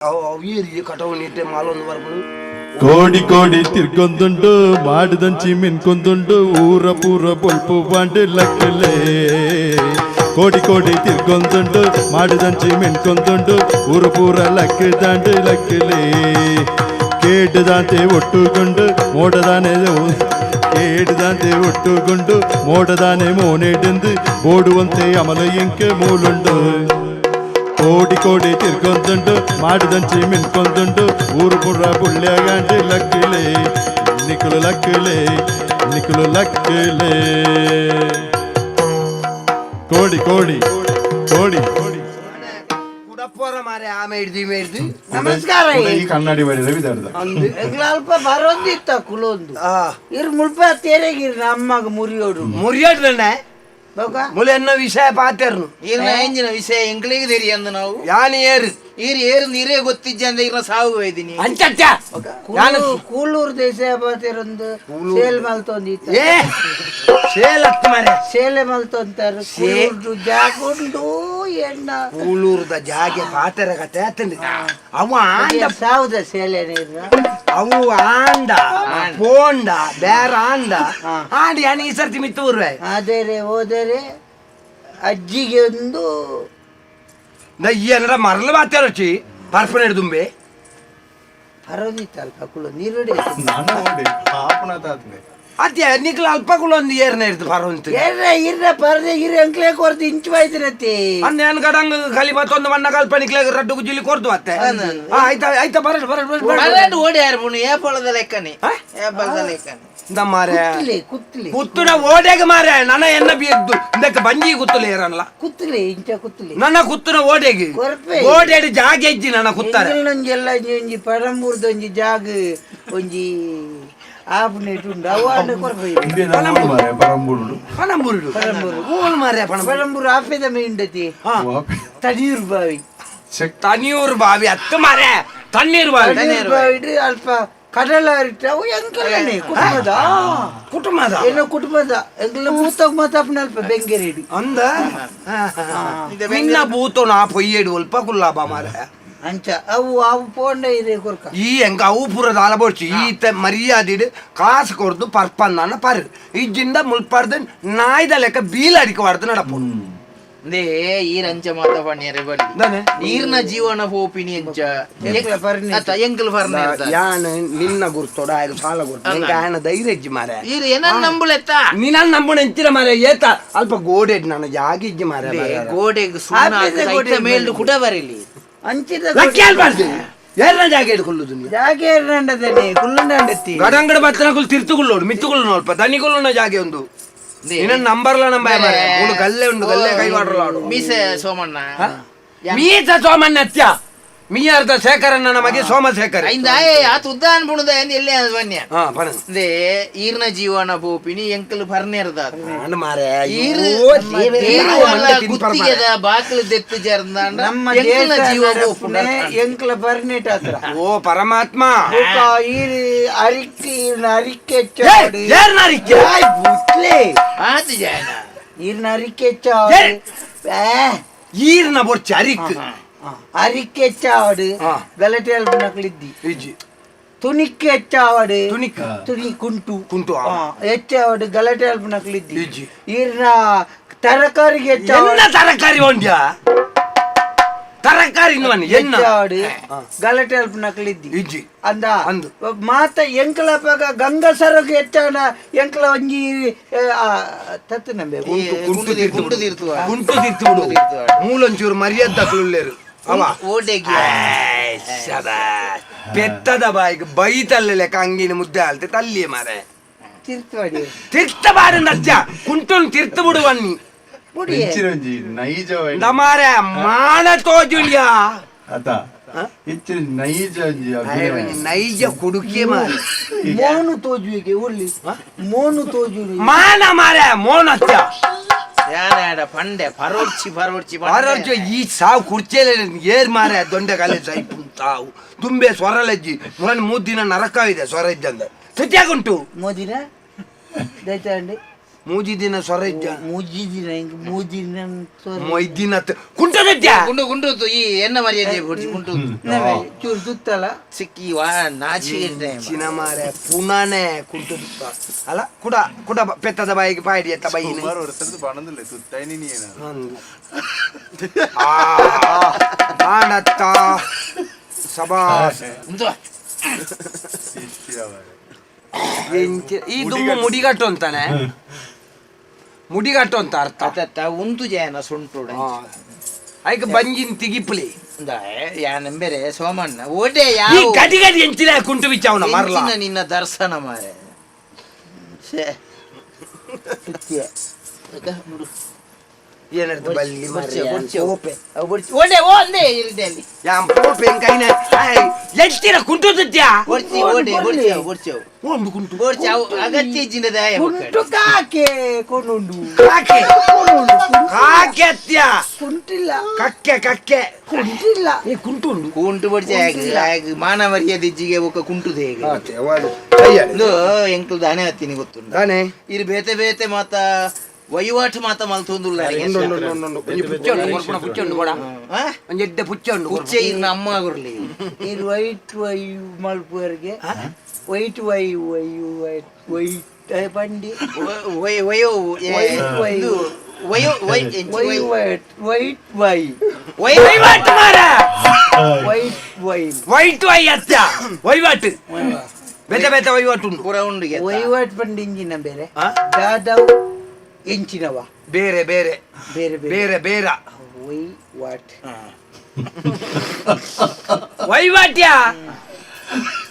ಅವು ಏರಿ ಕಟವು ನೀಟೆ ಮಾಲೊಂದು ಬರ್ಬೋದು. ಕೋಡಿ ಕೋಡಿ ತಿರ್ಗೊಂದುಂಡು, ಮಾಡಿದಂಚಿ ಮಿನ್ಕೊಂದುಂಡು, ಊರ ಪೂರ ಬೊಲ್ಪು ಬಾಂಡು ಲಕ್ಕಲೆ. ಕೋಡಿ ಕೋಡಿ ತಿರ್ಗೊಂದುಂಡು, ಮಾಡಿದಂಚಿ ಮಿನ್ಕೊಂದುಂಡು, ಊರ ಪೂರ ಲಕ್ಕ ದಾಂಡು ಲಕ್ಕಲೆ. ಕೇಟದಾಂತೆ ಒಟ್ಟುಗೊಂಡು ಮೋಡದಾನೆ, ಕೇಟದಾಂತೆ ಒಟ್ಟುಗೊಂಡು ಮೋಡದಾನೆ ಮೋನೆಡೆಂದು ಓಡುವಂತೆ ಅಮಲ ಎಂಕೆ ಮೂಲುಂಡು. ಕೋಡಿ ಕೋಡಿ ತಿರ್ಗೊಂದುಂಡು, ಮಾಡಿದಂಚಿ ಮಿನ್ಕೊಂದುಂಡು, ಊರು ಪುರ ಪುಳ್ಳ್ಯಗಾಂಡು ಲಕ್ಕಲೆ. ನಿಕ್ಕಲು ಲಕ್ಕಲೆ, ನಿಕ್ಕಲು ಲಕ್ಕಲೆ. ಕೋಡಿ ಕೋಡಿ ಕೋಡಿ. ಕುಡಪ್ಪೋರ ಮಾರೆ, ಆಮೆ ಹಿಡ್ದು ಈಮೆ ಹಿಡ್ದು. ನಮಸ್ಕಾರ. ಈ ಕನ್ನಡಿ ಬರಿ ರವಿದಾರ್ದ. ಅಂದು. ಎಂಗ್ಲ ಅಲ್ಪ ಬರೋದಿತ್ತ ಕುಲೊಂದು. ಆ. ಇರ್ ಮುಲ್ಪ ತೇರೆಗಿರ್ ಅಮ್ಮಗ ಮುರಿಯೋಡು. ಮುರಿಯಡ್ಲಣ್ಣ. ಬೊಕ? ಮುಲೆ ಎನ್ನ ವಿಷಯ ಪಾತೆರ್ನು. ಈರ್ನ ಎಂಜಿನ ವಿಷಯ ಎಂಕ್ಲಿಗೆ ತೆರಿಯಂದು ನಾವು. ಯಾನ್ ಏರು? ಈರ್ ಏರು ನೀರೇ ಗೊತ್ತಿಜ್ಜ ಅಂದ್ರೆ ಈರ್ನ ಸಾವು ಬೈದಿನಿ. ಅಂಚಚ್ಚ ಯಾನು. ಕೂಲೂರು ದೇಶ ಬಾತಿರೊಂದು ಸೇಲ್ ಮಲ್ತೊಂದಿತ್ತ. ಏ, ಸೇಲತ್ ಮಾರೆ. ಸೇಲೆ ಮಲ್ತೊಂತಾರೆ. ಕೂಲೂರ್ದು ಜಾಗುಂಡು ಎಣ್ಣ. ಕೂಲೂರ್ದ ಜಾಗೆ ಪಾತೆರ ಕತೆ ಆತಂದು ಅವ ಆಂಡ. ಸಾವುದ ಸೇಲೆ ನೀರ್ನ. ಅವು ಆಂಡ ಪೋಂಡ ಬೇರ ಆಂಡ ಆಂಡ ಯಾನ್ ಈ ಸರ್ತಿ ಮಿತ್ತು ಊರ್ವೆ. ಆದರೆ ಹೋದರೆ ಅಜ್ಜಿಗೆ ಒಂದು. ಈ ಏನಾರ ಮರಳು ಮಾತಾಡೋಚಿ ಪರ್ಪನ ಹಿಡ್ದುಂಬೆ. ಪರದಿತ್ತ ಅಲ್ಪ ಕುಲು ನೀರುಡೆ. ನಾನು ನೋಡಿ ಪಾಪನ ತಾತ್ನೆ. ಅದೇ ನಿಕ್ಲ ಅಲ್ಪ ಕುಲೊಂದು ಏರ್ನ ಹಿಡ್ದು ಪರ್ವಂತ. ಏರ್ರ ಇರ್ರ ಪರದೆ ಇರ್ ಎಂಕ್ಲೆ ಕೊರ್ದು ಇಂಚು ಬಾಯ್ತಿರತಿ. ಅಂದ ಏನ್ ಗಡಂಗ್ ಕಲಿ ಬತ್ತೊಂದು ಮಣ್ಣ ಕಲ್ಪ ನಿಕ್ಲೆ ರಡ್ಡು ಗುಜ್ಜಿಲಿ ಕೊರ್ದು ಅತ್ತೆ. ಆಯ್ತಾ ಆಯ್ತಾ, ಬರಡ್ ಬರಡ್ ಬರಡ್ ಬರಡ್. ಬರಡ್ ಓಡಿ ಯಾರು ಪುಣು ಏಪಳದ ಲೆಕ್ಕನೆ. ಆ? ಏಪಳದ ಲೆಕ್ಕನೆ. ಇಂದ ಮಾರೆ. ಕುತ್ತಲೆ ಕುತ್ತಲೆ. ಕುತ್ತುನ ಓಡೆಗ ಮಾರೆ, ನನ್ನ ಎನ್ನ ಬಿದ್ದು ಇಂದಕ್ಕೆ ಬಂಜಿ ಕುತ್ತಲೆ ಏರಲ್ಲ. ಕುತ್ತಲೆ ಇಂಚ ಕುತ್ತಲೆ. ನನ್ನ ಕುತ್ತುನ ಓಡೆಗೆ. ಕೊರ್ಪೆ. ಓಡೆಡು ಜಾಗೆ ಇಜ್ಜಿ ನನ್ನ ಕುತ್ತಾರೆ. ಎಂಗ್ಲೊಂಜೆಲ್ಲ ಒಂಜಿ ಪರಂಬೂರ್ದೊಂಜಿ ಜಾಗ ಒಂಜಿ ಆಪುನೇಟ್ ಉಂಡು, ಅವು ಆಂಡ ಕೊರ್ಪೆ. ಇಂದೇ ನಾನು ಮಾರೆ ಪರಂಬುರುಡು. ಪಣಂಬೂರುಡು ಓಲ್ ಮಾರೆ ಪಣಂಬೂರು? ಪರಂಬೂರು ಆಪೆದ ಮೇಂಡತಿ. ತಡೀರ್ ಬಾವಿ. ಚೆಕ್. ತಣ್ಣೀರು ಬಾವಿ ಹತ್ತು ಮಾರೆ, ತಣ್ಣೀರು ಬಾವಿ. ತಡೀರ್ ಬಾವಿಡ್ ಅಲ್ಪ ಕಡಲ ಅರಿಟ ಅವು ಎಂಕಲನೆ ಕುಟುಂಬದ. ಕುಟುಂಬದ. ಏನೋ ಕುಟುಂಬದ ಎಂಕಲ್ನ ಮೂತಗ್ ಮಾತಾಪನ ಅಲ್ಪ ಬೆಂಗೆರೆಡಿ. ಅಂದ ನಿನ್ನ ಭೂತೋ ನಾ ಪೊಯ್ಯೇಡು ಅಲ್ಪ ಕುಲ್ಲಾಬ ಮಾರೆ. ಅಂಚ ಅವು ಅವು ಪೋಂಡ ಇರೆ ಕೊರ್ಕ. ಈ ಎಂಕ ಅವು ಪೂರ ದಾಲ ಬೋಡ್ಚಿ. ಈತ ಮರ್ಯಾದಿಡ್ ಕಾಸು ಕೊರ್ದು ಪರ್ಪಂದಾನ ಪರ್ ಇಜ್ಜಿಂದ ಮುಲ್ಪರ್ದು ನಾಯ್ದ ಲೆಕ್ಕ ಬೀಲ ಅಡಿಕೆ ವಾಡ್ದು ನಡಪು. ಇಂದೇ ಈರ್ ಅಂಚ ಮಾತ ಪಣ್ಯರೆ ಬಲ್ಲಿ. ದಾನೆ? ಈರ್ನ ಜೀವನ ಪೋಪಿನಿ ಅಂಚ. ಎಂಕ್ಲ ಫರ್ನೆ. ಅತ್ತ ಎಂಕಲ್ ಫರ್ನೆ. ಯಾನ್ ನಿನ್ನ ಗುರ್ತೋಡ ಆಯ್ತು ಸಾಲ ಗುರ್ತು ನಿಂಗೆ ಆಯನ ಧೈರ್ಯ ಇಜ್ಜಿ ಮಾರೆ. ಈರ್ ಏನನ್ ನಂಬುಲೆತ್ತ. ನಿನ್ನ ನಂಬುಣ ಎಂಚಿನ ಮಾರೆ, ಏತ ಅಲ್ಪ ಗೋಡೆ ನನ್ನ ಜಾಗ ಇಜ್ಜಿ ಮಾರೆ. ಗೋಡೆಗ್ ಸುಣ್ಣ ಆಪೆದ ಹಾಕುದು, ಗೋಡೆ ಐತ ಮೇಲ್ಡ್ ಕುಡ ಬರಲಿ. ಅಂಚಿದ ಲಕ್ಕಿ ಅಲ್ಬಾರ್ದು ಏರ್ನ ಜಾಗ ಹಿಡ್ಕೊಳ್ಳುದು ನೀ. ಜಾಗೆ ಏರ್ನಂಡದನೆ ಕುಲ್ಲುಂಡಂಡತಿ. ಗಡಂಗಡ ಬತ್ತನಕುಲು ತಿರ್ತುಗುಳ್ಳೋಡು ಮಿತ್ತುಗುಳ್ಳು ಅಲ್ಪ ದನಿಗುಳ್ಳುನ ಜಾಗೆ ಒಂದು. ನಿನ್ನ ನಂಬರ್ಲ ನಂಬ ಮಾರೆ, ಮೂಲು ಗಲ್ಲೆ ಉಂಡು, ಗಲ್ಲೆ ಕೈ ವಾಡ್ರಲಾಡು. ಮೀಸೆ ಸೋಮಣ್ಣ. ಮೀತ ಸೋಮಣ್ಣ ಅತ್ಯ ಮೀಯಾರ್ದ ಶೇಖರಣ್ಣ ನಮಗೆ ಸೋಮಶೇಖರ್. ಐಂದಾಯೆ ಆತ ಉದ್ದ ಅನ್ಪುಣದ ಎಲ್ಲಿ ಬನ್ಯ. ಹಾ ಪಣ. ಇಂದೇ ಈರ್ನ ಜೀವನ ಪೋಪಿನಿ ಎಂಕಲ್ ಫರ್ನೇರ್ದ. ನಾನು ಮಾರೆ. ಈರ್ ಅಯ್ಯೋ, ದೇವರೇ, ಏರು ನಾಯಿ ಅಲ್ಲ. ಮಂಡೆ ತಿನ್ಪರ್ ಮಾರೆ. ಗುತ್ತಿಗೆದ ಬಾಕಿಲು ದೆತ್ತು ಜರ್ದಾಂಡ ನಮ್ಮ ಎಂಕಲ್ನ ದೇಶ ಜೀವ ನಡಪುನೆ ಪೋಪುಂಡ. ಎಂಕ್ಲ ಬರ್ನೇಟ್ ಹತ್ರ. ಓ ಪರಮಾತ್ಮ. ಬೊಕ ಈರ್ ಅರಿಕೆ ಈರ್ನ ಅರಿಕೆ ಏ, ಹೆಚ್ಚಾವಡು. ಏರ್ನ ಅರಿಕೆ? ಏಯ್, ಬುಟ್ಲೆ. ಆತ ಜಾಯನ. ಈರ್ನ ಅರಿಕೆ ಹೆಚ್ಚಾವಡು. ಏ. ಏ, ಈರ್ನ ಬೊರ್ಚಿ ಅರಿಕ್. ಅರಿಕೆ ಹೆಚ್ಚಾವಡು. ಹಾ. ಗಲಾಟೆ ಅಲ್ಪನಕ್ಲಿದ್ದಿ. ಇಜ್ಜಿ. ತುಣಿಕ್ಕೆ ಹೆಚ್ಚಾವಡು. ತುಣಿಕ್. ತುಣಿ ಕುಂಟು. ಕುಂಟು, ಆ. ಹಾ, ಹೆಚ್ಚಾವಡು ಗಲಾಟೆ ಅಲ್ಪನಕ್ಲಿದ್ದಿ. ಇಜ್ಜಿ. ಈರ್ನ ತರಕಾರಿಗೆ ಹೆಚ್ಚಾವಡು. ಎನ್ನ ತರಕಾರಿ ಒಂದ್ಯಾ ತರಕಾರಿ ಇನ್ನುವನ್ ಎನ್ನ. ಹೆಚ್ಚಾವಡು ಗಲಾಟೆ ಅಲ್ಪನಕ್ಲಿದ್ದಿ. ಇಜ್ಜಿ. ಅಂದ. ಅಂದು. ಮಾತ ಎಂಕಲಪಗ ಗಂಗಸರಗ್ ಹೆಚ್ಚಾಣ ಎಂಕಲ ಒಂಜಿ ತತ್ತು ನಂಬೆ. ಕುಂಟು ಕುಂಟು ತೀರ್ತು ಕುಂಟು ಬಿಡು. ತೀರ್ತುವ. ಕುಂಟು ತೀರ್ತು ಬಿಡು. ಮೂಲೊಂಚೂರು ಮರ್ಯಾದಕ್ಳುಳ್ಳೇರು ಅವ. ಓಡೆಗೆ. ಏಯ್, ಶಬಾಷ್. ಪೆತ್ತದ ಬಾಯಿಗೆ ಬೈತಲ್ಲ ಲೆಕ್ಕ ಅಂಗಿನ ಮುದ್ದೆ ಆಲ್ತೆ ತಲ್ಲಿಯೇ ಮಾರೆ. ತಿರ್ತವಾಡಿ. ತಿರ್ತ ಬಾರಂದ ಅಜ್ಜ ಕುಂಟುನ್ ತಿರ್ತು ಬಿಡುವನ್ನಿ. ಬುಡಿ. ಹೆಚ್ಚಿನ ಒಂಜಿ ನೈಜ ಮಾರೆ ಮಾನ ತೋಜುಂಡ್ಯಾ. ಅತ ಹೆಚ್ಚಿನ ನೈಜ ಒಂಜಿ ಅಭಿನಯ. ನೈಜ ಕುಡುಕೆ ಮಾರೆ. ಮೋನು ತೋಜುವಿಗೆ ಉರ್ಲಿ ಮೋನು ತೋಜುವಿ. ಮಾನ ಮಾರೆ ಮೋನಚ್ಚ. ಯಾನಾಡ ಪಂಡೆ ಪರೋಡ್ಚಿ ಪರೋಡ್ಚಿ ಪಂಡೆ. ಆರೋಗ್ಯ ಈ ಸಾವು ಕುರ್ಚೇಲೆ ಏರ್ ಮಾರೆ, ದೊಂಡೆ ಕಾಲೆ ಸೈಪು ತಾವು ತುಂಬೆ ಸ್ವರಲಜ್ಜಿ ಮೊನ್ನೆ ಮೂರು ದಿನ ನರಕ ಇದೆ ಸ್ವರ ಇದ್ದಂದ ತುತ್ಯಾಗುಂಟು. ಮೋದಿನ ದಯಚಾಂಡಿ. ಮೂಜಿ ದಿನ ಸೊರ ಇಜ್ಜ. ಮೂಜಿ ದಿನ ಇಂಕ್ ಮೂಜಿ ದಿನ ಸೊರ. ಮೊಯ್ದಿನ ಕುಂಟದಜ್ಜ. ಗುಂಡು ಗುಂಡು ಈ ಎನ್ನ ಮರ್ಯಾದೆ ಬೊಡ್ಚಿ ಗುಂಡು. ಚೂರು ಸುತ್ತಲ. ಸಿಕ್ಕಿ ವಾ ನಾಚಿಕೆ. ಚಿನ ಮಾರೆ ಪುನಾನೆ ಕುಂಟು ತುತ್ತ ಅಲ್ಲ ಕುಡ ಕುಡ ಪೆತ್ತದ ಬಾಯಿಗೆ ಪಾಡಿ ಎತ್ತ ಬೈಯಿನ. ಸುಮಾರು ವರ್ಷದ ಬಣದಿಲ್ಲ ಸುತ್ತಾಯಿನಿ ನೀನು. ಆನತ್ತ ಸಬಾಸ್. ಉಂಟು. ಈ ದುಂಬು ಮುಡಿಗಟ್ಟು ಅಂತಾನೆ, ಮುಡಿಗಟ್ಟು ಅಂತ ಅರ್ಥ. ಅತ್ತ ಉಂತು ಜಯನ ಸುಂಟು. ಐಕ್ ಬಂಜಿನ್ ತಿಗಿಪ್ಲಿ. ಯಾನಂಬೆರೆ ಸೋಮಣ್ಣ ಓಡೆ. ಈ ಯಾವ ಗಡಿ ಗಡಿ ಎಂಚಿನ ಕುಂಟು ಬಿಚ್ಚಾವನ ಮರ್ಲ. ಎಂಚಿನ ನಿನ್ನ ದರ್ಶನ ಮಾರೆ. ಛೇ. ಸುತ್ತಿಯ. ಬಿಡು. ಏನರ್ಥ ಬಲ್ಲಿ ಬೊಡ್ಚಿ, ಮಾರ್ರೆ. ಬೊಡ್ಚಿ. ಓಪೆ. ಅವು ಬೊಡ್ಚಿ. ಓಡೆ ಓ ಅಂದೆ ಇಲ್ದೆ ಅಲ್ಲಿ. ಯಾಂ ಪೋಪೆ ಕೈನ ಎಂಚಿನ ಕುಂಟು ತುತ್ಯ. ಬೊಡ್ಚಿ ಓಡೆ ಬೊಡ್ಚಿ ಅವು ಬೊಡ್ಚಿ ಅವು. ಒಂದು ಕುಂಟು. ಬೊಡ್ಚಿ ಅವು ಅಗತ್ಯ ಇಜ್ಜಿಂದ ದಾಯ. ಕುಂಟು ಕಾಕೆ ಕೊನುಂಡು. ಕಾಕೆ. ಕೊನುಂಡು. ಕಾಕೆ ಅತ್ಯ. ಕುಂಟಿಲ್ಲ. ಕಕ್ಕೆ ಕಕ್ಕೆ. ಕುಂಟಿಲ್ಲ. ಏ ಕುಂಟು ಉಂಡು. ಕುಂಟು ಬೊಡ್ಚಿ ಆಗ ಆಗ ಮಾನ ಮರ್ಯಾದೆ ಇಜ್ಜಿಗೆ ಒಕ್ಕ ಕುಂಟು ಹೇಗೆ ಕೈಯಾಡಿ ಇದು ಎಂಕಲ್ ದಾನೆ ಹತ್ತಿನಿ ಗೊತ್ತುಂಡು. ತಾನೆ. ಇರು ಬೇತೆ ಬೇತೆ ಮಾತ ವಹಿವಾಟು ಮಾತ ಮಲ್ತೊಂದುಲ್ಲ. ಉಂಡು ಉಂಡು ಉಂಡು ಉಂಡು ಒಂಜಿ ಪುಚ್ಚೆ ಉಂಡು ಕೊರ್ಪುನ ಪುಚ್ಚೆ ಉಂಡು ಕೊಡ. ಒಂಜಿ ಎಡ್ಡೆ ಪುಚ್ಚೆ ಉಂಡು. ಪುಚ್ಚೆ ಇರ್ನ ಅಮ್ಮ ಗುರ್ಲಿ. ಇರು ವೈಟ್ ವೈ ಮಲ್ಪುವರೆಗೆ white Y Y white white ಪಂಡಿ. ವಯೋ ವೈ. ಇದು ವಯೋ Y Y white white Y. ವಹಿವಾಟು ಮಾರ. White Y. White Y ಅತ್ಯ ವಹಿವಾಟು ಬೇತೆ ಬೇತೆ ವಹಿವಾಟು ಉಂಡು. ಪೂರ ಉಂಡು ಗೆತ್ತ. ವಹಿವಾಟ್ ಪಂಡಿ ಇಂಜಿನ ಬೇರೆ. ಆ? ದಾದವ್ ಎಂಚಿನವ. ಬೇರೆ ಬೇರೆ. ಬೇರೆ ಬೇರೆ. ಬೇರೆ ಬೇರ. Y what. ವಹಿವಾಟ್ಯ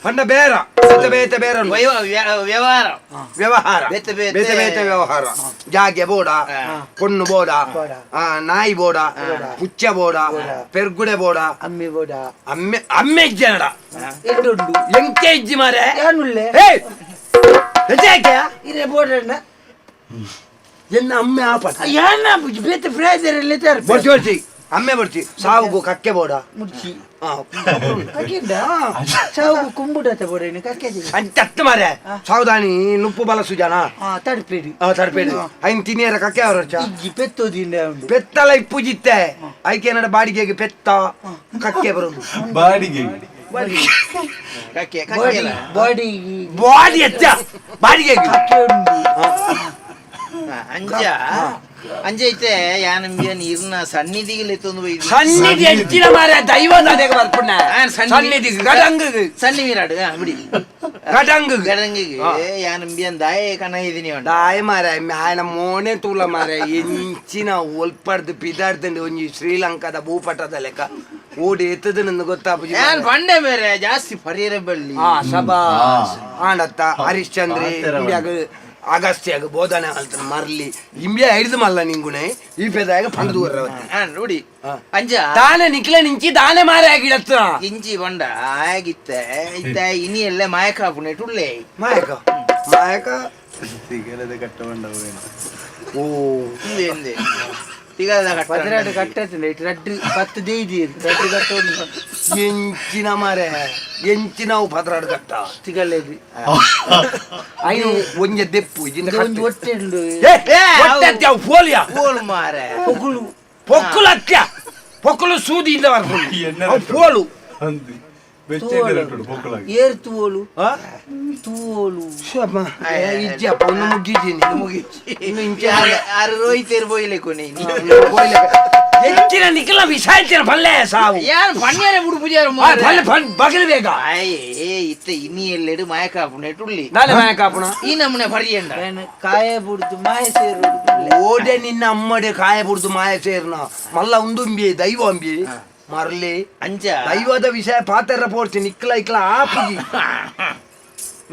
ಪಂಡ ಬೇರ ಬೇತೆ ಬೇತೆ ಬೇರೆ ಉಂಡು. ವಯೋ ವ್ಯವಹಾರ. ವ್ಯವಹಾರ. ಬೇತೆ ಬೇತೆ. ಬೇತೆ ಬೇತೆ ವ್ಯವಹಾರ ಜಾಗೆ ಬೋಡ ಕೊಣ್ಣು ಬೋಡ. ಬೋಡ. ಆ, ನಾಯಿ ಬೋಡ ಪುಚ್ಚ ಬೋಡ ಪೆರ್ಗುಡೆ ಬೋಡ. ಅಮ್ಮಿ ಬೋಡ. ಅಮ್ಮೆ ಅಮ್ಮೆ ಇಜ್ಜನಡ. ಎಂಡುಂಡು. ಎಂಕೆ ಇಜ್ಜಿ ಮಾರೆ. ಯಾನುಲ್ಲೆ. ಏಯ್ ಹೆಜ್ಜೆ ಇರೆ ಬೋಡಣ್ಣ. ಎನ್ನ ಅಮ್ಮೆ ಆಪಟ. ಯಾನ ಬೇತೆ ಫ್ರೈದರಲ್ಲಿ ತರ್ಪೆ. ಬರ್ಚಿ ಬರ್ಚಿ ಅಮ್ಮೆ ಬರ್ಚಿ ಸಾವುಗು ಕಕ್ಕೆ ಬೋಡ. ಮುಡ್ಚಿ. ಆ, ಕಕ್ಕಿಂದ ಸಾವು ಕುಂಬುಡತ ಬೋಡೇನು ಕಕ್ಕೆ. ಅಂಚತ್ತು ಮಾರೆ ಸಾವುದಾನಿ ನುಪ್ಪು ಬಲಸು ಜನ. ಹಾ ತಡ್ಪೇಡಿ. ಆ ತರ್ಪೇಡಿ ಐನ್ ತಿನಿಯರ ಕಕ್ಕೆ ಅವರಚ್ಚ. ಇಜ್ಜಿ ಪೆತ್ತೋದಿಂದ ಉಂಡು. ಪೆತ್ತಲ ಇಪ್ಪುಜಿತ್ತೆ ಐಕೆ ಏನಡ ಬಾಡಿಗೆಗೆ ಪೆತ್ತ ಕಕ್ಕೆ ಬರೋದು. ಬಾಡಿಗೆ. ಕಕ್ಕೆ. ಬಾಡಿ. ಕಕ್ಕೆ. ಬಾಡಿ. ಬಾಡಿ ಎತ್ತ ಬಾಡಿಗೆಗೆ. ಕಕ್ಕೆ ಉಂಡು. ಅಂಜ ಅಂಜ ಐತೆ ಯಾನಂಬಿಯ ನೀರ್ನ ಸನ್ನಿಧಿಗೆ ಎತ್ತೊಂದು ಬೈದು. ಸನ್ನಿಧಿ ಹೆಚ್ಚಿನ ಮಾರೆ ದೈವದ ಅದೇಗ ಬರ್ಪುಣ. ಆ, ಸನ್ನಿಧಿ. ಸನ್ನಿಧಿ ಗಡಂಗ್. ಸನ್ನಿ ಮೀರಾಡು ಬಿಡಿ. ಗಡಂಗ್. ಗಡಂಗಿಗೆ ಯಾನಂಬಿಯನ್ ದಾಯ ಕಣ ಇದೀನಿ ಉಂಡು. ದಾಯ ಮಾರೆ ಆಯನ ಮೋನೆ ತೂಲ ಮಾರೆ ಎಂಚಿನ ಒಲ್ಪಡ್ದು ಪಿದಾಡ್ದಂಡು ಒಂಜಿ ಶ್ರೀಲಂಕಾದ ಭೂಪಟದ ಲೆಕ್ಕ ಓಡಿ ಎತ್ತದ ನಂದು ಗೊತ್ತಾಪುಜಿ. ಯಾನ್ ಪಂಡೆ ಬೇರೆ ಜಾಸ್ತಿ ಪರಿಯರ ಬಳ್ಳಿ. ಆ ಸಬಾಸ್ ಆಂಡತ್ತ ಹರಿಶ್ಚಂದ್ರೆ ಪಾತೆರ. ಇಂಬ್ಯಾಗ ಅಗಸ್ತ್ಯಾಗ ಬೋಧನೆ ಆಲ್ತನ ಮರ್ಲಿ ಇಂಬ್ಯಾ ಹಿಡಿದು ಮಲ್ಲ ನಿಂಗುಣೆ ಈ ಪೆದಾಗ ಪಂಡದು ಬರ್ರವತ್ತೆ. ನೋಡಿ. ಆ. ಅಂಜ ತಾನೆ ನಿಕ್ಲೆ ನಿಂಚಿ ತಾನೆ ಮಾರೆ ಆಗಿಡತ್ತ. ಇಂಜಿ ಬಂಡ ಆಗಿತ್ತೆ ಇತ್ತ ಇನಿ ಎಲ್ಲ ಮಾಯಕ ಹಾಪುನೆ ಉಳ್ಳೆ. ಮಾಯಕ ಮಾಯಕ. ಸಿಗಲದ ಕಟ್ಟ ಬಂಡವೇನು. ಓ. ಹಿಂದೆ ಹಿಂದೆ ತಿಗದ ಕಟ್ಟ. ಪದಿನಾಡು ಕಟ್ಟತ್ತಿನ ಇಟ್ಟು ರಡ್ಡು ಪತ್ತು ದೇಯ್ದಿ ರಡ್ಡು ಕಟ್ಟ ಉಂಡು. ಎಂಚಿನ ಮಾರೆ ಎಂಚಿನ ಅವು ಪದರಾಡು ಕಟ್ಟ. ತಿಗಲೇದು. ಐನು ಒಂಜೆ ದೆಪ್ಪು ಇಜಿಂದ. ಒಂದು ಹೊಟ್ಟೆ ಉಂಡು. ಏ ಹೊಟ್ಟೆ ಅತ್ಯ, ಅವು ಪೋಲಿಯ. ಪೋಲ್ ಮಾರೆ. ಪೊಗುಳು. ಪೊಕ್ಕುಲು ಅತ್ಯ ಪೊಕ್ಕುಲು ಸೂದಿಯಿಂದ ಬರ್ಪುಂಡು. ಎಣ್ಣೆ. ಅವು ಪೋಲು. ಅಂದು ಬೆಚ್ಚ ಎಣ್ಣೆ ಪೊಕ್ಕಲಾಗಿ. ಏರ್ ತೂವೋಲು. ಆ? ತೂವೋಲು. ಇಜ್ಜಪ್ಪ ಒಂದು ಮುಗಿದ್ದೀನಿ ಇನ್ನು ಇಂಚೆ. ಆರು ರೋಹಿತೇರ್ ಬೋಯ್ಲೆ ಕೊನೆ. ಹೆಚ್ಚಿನ ನಿಖಲ ವಿಷಾಯ್ತಿನ ಪಲ್ಲೆ ಸಾವು. ಯಾರು ಪಣ್ಯರೆ ಬಿಡು ಪೂಜಾರ. ಆ, ಪಲ್ಲೆ ಪನ್ ಬಗಲು ಬೇಗ. ಆಯ್ ಇತ್ತ ಇನಿ ಎಲ್ಲೆಡು ಮಾಯಕ ಹಾಪುನೆ ಉಳ್ಳಿ. ನಾಳೆ ಮಾಯಕ ಹಾಪುಣ. ಈ ನಮ್ಮನೆ ಪರಿಯಂಡ. ನಾನು ಕಾಯ ಬುಡ್ದು ಮಾಯ ಸೇರೋಡು. ಓಡೆ ನಿನ್ನ ಅಮ್ಮಡೆ ಕಾಯ ಬುಡ್ದು ಮಾಯ ಸೇರ್ನ ಮಲ್ಲ ಉಂದುಂಬಿ ದೈವ ಅಂಬಿ ಮರ್ಲಿ. ಅಂಚ. ದೈವದ ವಿಷಯ ಪಾತೆರ ಪೋಡ್ತಿ ನಿಕ್ಲ ಇಕ್ಲ ಆಪುಜಿ.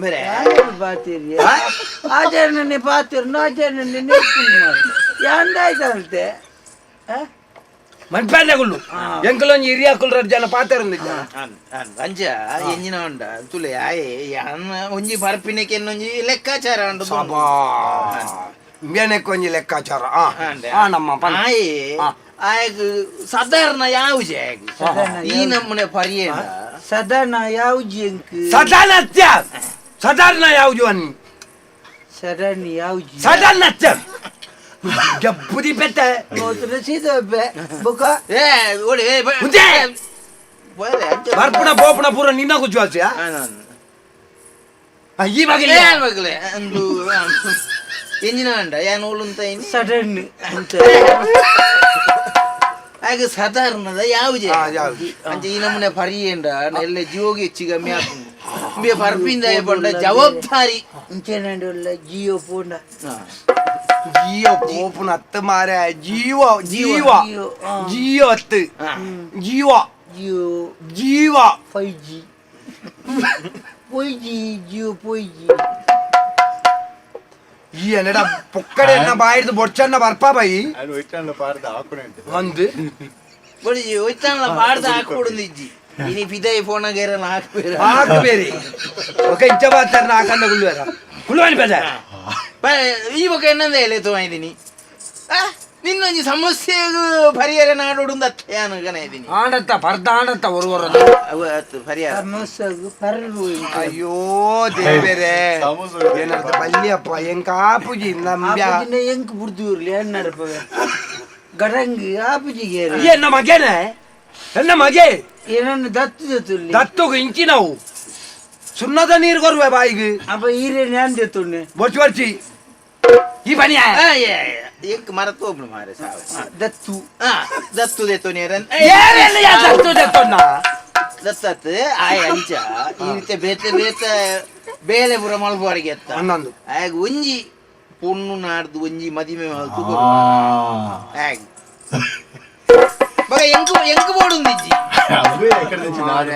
ಮೇರೆ. ಪಾತಿರಿ ಆಚರಣೆ ಪಾತಿರ್ನು ಆಚರಣೆ ನೇರ್ಪುಂಡು ಯಾಂದಾಯ್ತಂತೆ. ಮನ್ಪಾದಗುಳ್ಳು ಎಂಕಲೊಂಜಿ ಹಿರಿಯಾಕುಲ್ ರಡ್ಡ್ ಜನ ಪಾತೆರಂದಿದ್ದ. ಅಂಚ ಎಂಜಿನ ಉಂಡ ತುಲೆ ಆಯೆ ಯಾನ್ ಒಂಜಿ ಬರ್ಪಿನಕ್ಕೆ ಒಂಜಿ ಲೆಕ್ಕಾಚಾರ ಉಂಡು. ಸಬಾ ಇಂಬ್ಯಾನೆಕ್ಕೊಂಜಿ ಲೆಕ್ಕಾಚಾರ ಆ ಆ ನಮ್ಮ ಪನ್ ಆಯೆ ಆ. ಆಯಗ್ ಸಾಧಾರಣ ಯಾವುಜೆ ಆಯಗ್ ಈ ನಮ್ಮನೆ ಪರಿಯಂಡ. ಸದನ ಯಾವ್ಜಿ ಎಂಕ್. ಸದಾನತ್ಯ ಸಾಧಾರಣ ಯಾವುದು ಅನ್ನಿ. Sudden ಯಾವ್ಜಿ sudden ಅಚ್ಚ ಜಬ್ಬುದಿ ಪೆತ್ತೆ ಸೀದೋಪೆ ಬುಕ್ಕ ಏ ಓಡಿ ಏ ಮುಂದೆ. ಬೋರೆ, ಅಂಚ ಬರ್ಪುಣ ಬೋಪುಣ ಪೂರ ನಿನ್ನ ಗುಜ್ವಾಸಿಯಾ ಈ ಬಗ್ಗೆ ಏನ್ ಮಗಳೇ ಅಂದು ಎಂಜಿನ ಅಂಡ ಯಾನ್ ಓಲುಂತ ಇನಿ ಸಡನ್ ಅಂತ ಆಗ ಸಾಧಾರಣದ ಯಾವುದೇ ಆ, ಯಾವ್ದು? ಅಂಚ ಈ ನಮೂನೆ ಪರಿಯೇಂಡ ಎಲ್ಲ ಜೀವಗೆ ಹೆಚ್ಚು ಕಮ್ಮಿ ಆಪುಂಡು ಇಂಬೆ ಪರ್ಪಿಂದ ಪಂಡ ಜವಾಬ್ದಾರಿ ಇಂಚೆನಂಡುಲ್ಲ ಜಿಯೋ ಪೋಂಡ ಜಿಯೋ ಪೋಪುನ ಅತ್ತು ಮಾರೆ ಜೀವ ಜೀವ ಜಿಯೋ, ಆ. ಜಿಯೋ ಅತ್ತು ಜೀವ ಜಿಯೋ ಜೀವ 5G 5G Jio 5G ಈ ಎನ್ನಡ ಪೊಕ್ಕಡೆ ಎನ್ನ ಬಾಯಿಡ್ದು ಬೊಡ್ಚನ್ನ ಬರ್ಪಾ ಬಾಯಿ ఆయన ಒಯ್ಟಾಂಡ ಪಾರ್ದ ಹಾಕುನೆ ಒಂದು ಬಡಿ ಒಯ್ತಾನಲ್ಲ ಪಾಡ್ದ ಹಾಕೊಡುಂದು ಇಜ್ಜಿ ಇನಿ ಫಿದೈ ಫೋನ್ ಗೇರಲ್ಲ ಹಾಕ್ಬೇರ ಹಾಕು ಬೇರೆ ఒక ಇಂಚ ಬಾತಾರ ಹಾಕಂದ ಗುಳ್ಳುವಾರ ಗುಳ್ಳುವಾನಿ ಬೇಡ ಈ ಬೊಕ ಎನ್ನಂದ ಹೇಳಿ ತೋಯ್ದಿನಿ ನಿನ್ನೊಂಜಿ ಸಮಸ್ಯೆಗೂ ಪರಿಹಾರ ನಾಡೋಡುಂದು ಅತ್ತ ಗಣ ಇದ್ದೀನಿ ಆಂಡತ್ತ ಪರ್ದ ಆಂಡತ್ತ ಒರು ಒರ ಅವು ಆತು ಪರಿಹಾರ ಸಮಸ್ಯೆಗು ಪರರು ಅಯ್ಯೋ ದೇವೇರೆ ಸಮೋಸ ಏನರ್ಥ ಬಲ್ಲಿಯಪ್ಪ ಎಂಕ ಆಪುಜಿ ನಂಬ್ಯಾ ಆಪುಜಿನ ಎಂಕ್ ಬುಡ್ದು ಇರ್ಲಿ ಅಣ್ಣರಪ್ಪವೆ ಗಡಂಗ್ ಆಪುಜಿಗೆ ಎನ್ನ ಮಗೇನೆ ಎನ್ನ ಮಗೆ ಏನನ್ನು ದತ್ತು ದತ್ತುಲ್ಲಿ ದತ್ತುಗು ಇಂಚಿ ನಾವು ಸುಣ್ಣದ ನೀರು ಕೊರುವೆ ಬಾಯಿಗೆ ಅಪ್ಪ ಈರೇನು ಯಾನ್ ದತ್ತುಣ್ಣೆ ಬೊಚ್ಚು ಬೊಚ್ಚಿ ಈ ಬನಿಯ ಆ, ಏ, ಏ, ಎಂಕ್ ಮರತು ಒಬ್ಳು ಮಾರೆ ಸಾವು ದತ್ತು ಆ, ದತ್ತು ದೇತೋ ನೇರನ್ ಏನೆಲ್ಲ ಯಾ ದತ್ತು ದತ್ತೊನ್ನ ದತ್ತತ್ ಆಯ್ ಅಂಚ ಈ ರೀತಿ ಬೇತೆ ಬೇತೆ ಬೇಲೆ ಪೂರ ಮಲ್ಪುವಾರಿಗೆ ಅತ್ತ ಒಂದೊಂದು ಆಗ ಒಂಜಿ ಪೊಣ್ಣು ನಾಡ್ದು ಒಂಜಿ ಮದಿಮೆ ಮಲ್ತು ಆಗ ಬಗ ಎಂಕು ಎಂಕು ಬೋಡುಂದಿಜ್ಜಿ అవే ఎక్కడ తెచ్చి నాడు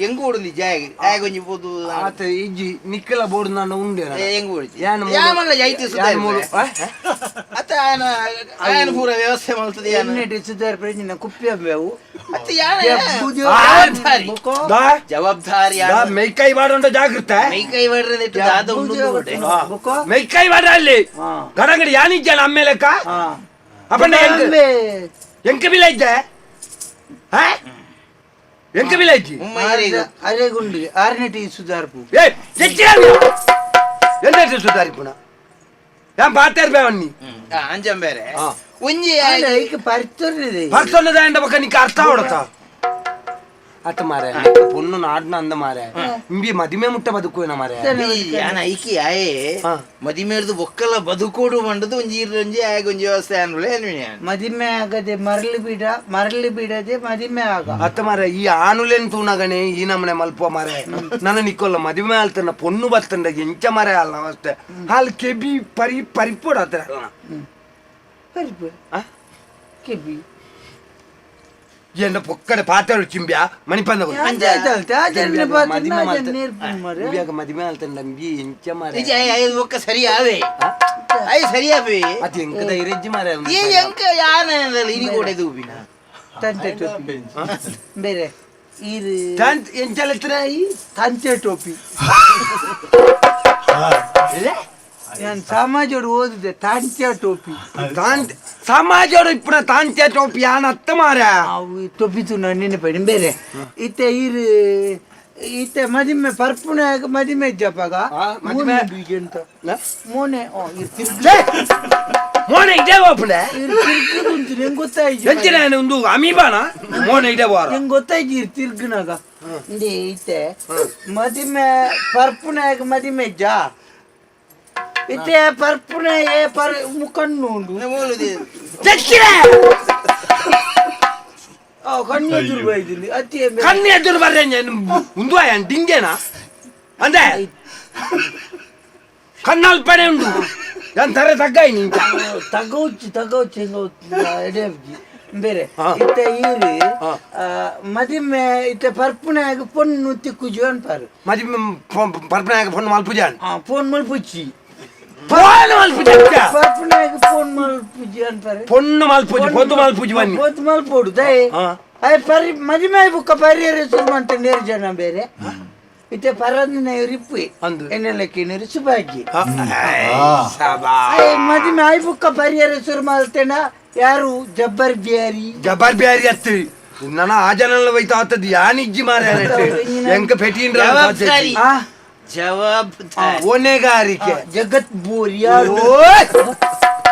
ಎಂಕು ಬೋಡುಂದಿಜ್ಜಿ ಆಗ ಆಗ ಒಂಜಿ ಪೋದು ಆತ ಇಜ್ಜಿ ನಿಕ್ಕಲ ಬೋರ್ಡ್ ನಾನು ಉಂಡೆ ಏ, ಎಂಕು ಬೋಡಿಜ್ಜಿ ಯಾನ್ ಮೂಲು- ಯಾಮಲ್ಲ ಜೈತಿ ಯಾನ್ ಮೂಲು- ಆ? ಅತ್ತ ಆಯನ ಆಯನ ಪೂರ ವ್ಯವಸ್ಥೆ ಮಲ್ತದೆ ಯಾನ ಎಣ್ಣೆ ಸುಧಾರ ಪ್ರಯೋಜನ ಕುಪ್ಪಿ ಅವು ಅತ್ತ ಯಾನ ಜವಾಬ್ದಾರಿ ದಾ ಜವಾಬ್ದಾರಿ ದಾ ಮೈಕೈ ಬಾಡೊಂಡ ಜಾಗೃತ ಮೈಕೈ ಬಡ್ರೆ ದಾದ ಉಂಡು ಬೋಡೆ ಮೈಕೈ ಬಾಡ ಅಲ್ಲಿ ಗಡಗಡಿ ಯಾನಿಜ್ಜಾನ ಅಮ್ಮೇಲೆಕ್ಕ ಅಪ್ಪಣ್ಣ ಎಂಕ ಎಂಕ ಬಿಲ ಇದ್ದೆ ಹಾ ಎಂಕ ಬಿಲ ಇಜ್ಜಿ ಅರೆ ಗುಂಡು ಆರನೇ ಸುಧಾರ್ಪು ಏ ಎಚ್ಚಿರ ಎಂತ ಸುಧಾರಿಪುಣ ಯಾನ್ ಪಾತೇರ್ ಬೇವನ್ನಿ ಅಂಜಂ ಬೇರೆ ಆ. ಒಂಜಿ ಐಕ್ ಪರಿತೊರ್ನಿದೆ ಪರ್ಸೊಲ್ಲದ ಎಂಡ ಬೊಕ್ಕ ನಿಕ್ಕ ಅರ್ಥ ಅವಡತ ಅತ್ತ ಮಾರೆ ಪೊಣ್ಣು ನಾಡ್ನ ಅಂದ ಮಾರೆ ಇಂಬಿ ಮದಿಮೆ ಮುಟ್ಟ ಬದುಕುವೇನ ಮಾರೆ ಯಾನ ಐಕಿ ಆಯೆ ಆ. ಮದಿಮೇರ್ದು ಬೊಕ್ಕಲ ಬದುಕೋಡು ಮಂಡದು ಒಂಜಿ ಇರ್ಲೊಂಜಿ ಆಗ ಒಂಜಿ ವ್ಯವಸ್ಥೆ ಅನ್ಬಳೆ ಅನ್ವಿನಿ ಮದಿಮೆ ಆಗದೆ ಮರಳಿ ಬಿಡ ಮರಳಿ ಬಿಡದೆ ಮದಿಮೆ ಆಗ ಅತ್ತ ಮಾರೆ ಈ ಆನುಲೆನ್ ತೂನಗನೆ ಈ ನಮನೆ ಮಲ್ಪ ಮಾರೆ ನನ್ನ ನಿಕ್ಕೊಲ್ಲ ಮದಿಮೆ ಆಲ್ತನ ಪೊಣ್ಣು ಬತ್ತಂಡ ಎಂಚ ಮಾರೆ ಅಲ್ಲ ಅವಸ್ಥೆ ಹಾಲ್ ಕೆಬಿ ಪರಿ ಪರಿಪೋಡ ಅತ್ತ ಪರಿಪು ಆ? ಕೆಬಿ ಎಂಡ ಪೊಕ್ಕಡೆ ಪಾತೆರು ಚಿಂಬ್ಯಾ ಮಣಿಪಂದ ಮದಿಮೆ ಆಲ್ತಂಡ ಇಂಬಿ ಎಂಚ ಮಾರೆ ನಿಜ ಆಯ್ ಬೊಕ್ಕ ಸರಿ ಆವೆ ಆಯ್ ಸರಿ ಆವೆ ಅತಿ ಎಂಕದ ಇರೆಜ್ಜಿ ಮಾರೆ ಈ ಎಂಕ ಯಾನ ಇನಿ ಕೂಡ ದೂಬಿನ ತಂತೆ ಟೋಪಿ ಬೇರೆ ಇದು ಎಂಚಲೆತ್ತಿನ ಈ ತಂತೆ ಟೋಪಿ ನಾನು ಸಮಾಜೋಡು ಓದಿದೆ ತಾಂತ್ಯ ಟೋಪಿ ತಾಂತ್ ಸಮಾಜೋಡು ಇಪ್ಪುನ ತಾಂತ್ಯ ಟೋಪಿ ಯಾನ್ ಅತ್ತ ಮಾರ ಅವು ಟೋಪಿ ತು ನಾನು ನೆನಪಡಿ ಬೇರೆ ಇತ್ತೆ ಇರು ಇತ್ತೆ ಮದಿಮೆ ಪರ್ಪುಣ ಮದಿಮೆ ಇದ್ದಪ್ಪಾಗ ಆ, ಮದಿಮೆ. ಅಂತ ಮೋನೆ ಓ ಇರ್ ತಿರ್ಗ ಮೋನೆ ಇದೇ ಓಪುಂಡೆ ಇರ್ ತಿರ್ಗುಂತು ನಿಂಗೆ ಗೊತ್ತಾಯ್ತು ಎಂಚಿನ ಒಂದು ಅಮೀಬಾನ ಮೋನೆ ಇದೇ ವಾರ ನಿಂಗೆ ಗೊತ್ತಾಯ್ತು ಇರ್ ತಿರ್ಗುನಾಗ ಇಂದೆ ಇತ್ತೆ ಮದಿಮೆ ಪರ್ಪುನಾಗ ಮದಿಮೆ ಇಜ್ಜ ಇತ್ತೆ ಪರ್ಪುನ ಏ ಪರ್ ಕಣ್ಣು ಉಂಡು ತೆಕ್ಕಿರೆ ಆ, ಕಣ್ಣು ಎದುರು ಬೈದಿಲ್ಲಿ ಅತಿ ಕಣ್ಣು ಎದುರು ಬರ್ರೆ ಉಂದು ಆಯನ್ ಡಿಂಗೆನಾ ಅಂದೆ ಕಣ್ಣಲ್ಪನೆ ಉಂಡು ಯಾನ್ ತರೆ ತಗ್ಗಾಯಿ ನಿಂತ ತಗೋಚು ತಗೋಚು ಹೆಂಗ ಬೇರೆ ಹಾ. ಇತ್ತೆ ಈರು ಹಾ. ಮದಿಮೆ ಇತ್ತೆ ಪರ್ಪುನಾಗ ಪೊಣ್ಣು ತಿಕ್ಕುಜು ಅನ್ಪಾರು ಮದಿಮೆ ಪರ್ಪನಾಗ ಫೋನ್ ಮಲ್ಪುಜಾನ್ ಆ ಫೋನ್ ಮಲ್ಪುಚ್ಚಿ ಫೋನ್ ಮಲ್ಪುಜ ಪರ್ಪುನಾಗ ಫೋನ್ ಮಲ್ಪುಜಿ ಅನ್ಪಾರು ಪೊಣ್ಣು ಮಲ್ಪುಜಿ ಪೊದ್ದು ಮಲ್ಪುಜಿ ಬನ್ನಿ ಪೊದ್ದು ಮಲ್ಪೋಡು ದಯೆ ಹಾ. ಅಯ್ ಪರಿ ಮದಿಮೆ ಬುಕ್ಕ ಪರಿಯರ ಶುರು ಅಂತ ನೇರು ಜನ ಬೇರೆ ಇತ್ತೆ ಪರಂದಿನ ರಿಪ್ಪು ಅಂದು. ಎನ್ನೆಲಕ್ಕಿನರು ಸುಭಾಗಿ ಸಬಾ ಅಯ್ ಮದಿಮೆ ಆಯ್ ಬುಕ್ಕ ಪರಿಯರ ಶುರು ಮಲ್ತೇನ ಯಾರು ಜಬ್ಬರ್ ಬಿಯಾರಿ ಜಬರ್ ಬ್ಯಾರಿ ಅತ್ತಿ ನನ್ನ ಆ ಜನಲ್ಲ ಹೋಯ್ತು ಆತದ್ದು ಯಾನಿಜ್ಜಿ ಮಾರ ಎಂಕ ಪೆಟ್ಟಿಂದ್ರ ಜವಾಬ್ದಾರಿ. ಆ ಜವಾಬ್ದಾರಿ. ಹೊಣೆಗಾರಿಕೆ. ಜಗತ್ ಬೋರ್ ಯಾರು? ಓಯ್!